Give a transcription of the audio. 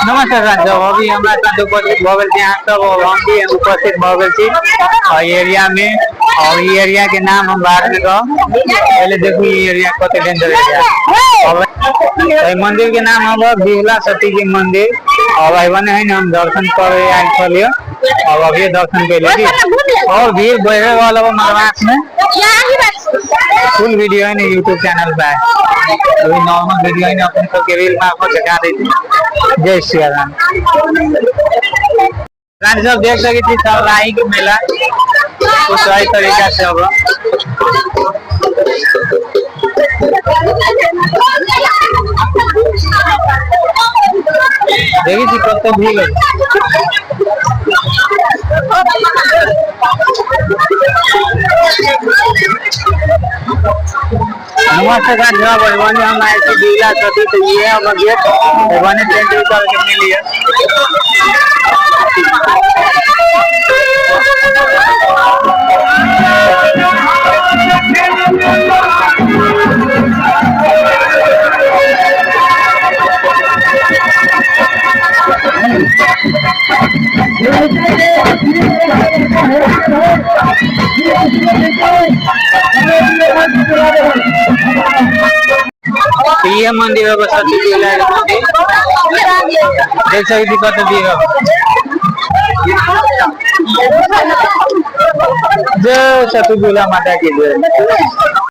नमस्कार साहब, अभी हमरा साथ उपस्थित भऽ गेल छी अहाँ सब और हम भी उपस्थित भऽ गेल छी और एरिया में। और ई एरिया के नाम हम बाद में कहब, पहले देखू ई एरिया कते डेंजर एरिया। और एहि मंदिर के नाम हम बिहुला सती के मंदिर। और अबने है ना हम दर्शन करे आयल छलियै और अभी दर्शन कैले की और भीड़ बढ़े वाला मलमास में। फुल वीडियो है ना यूट्यूब चैनल पे है, अभी नॉर्मल वीडियो है ना अपन सबके रील मार्फत देखा दै छी। जय सिया राम। रानी सब देख सके छी सब राही के मेला कुछ सही तरीका से। अब देखी छी कते भीड़ है। नमस्कार जनाब, भगवान हम आए थे बिरला सती, तो ये है हमारा गेट। भगवान टेंट उतार के मिली है। ये मंदिर है सती बिरला के मंदिर, देख सकते कत भीड़ है। जय सती बिरला माता की जय।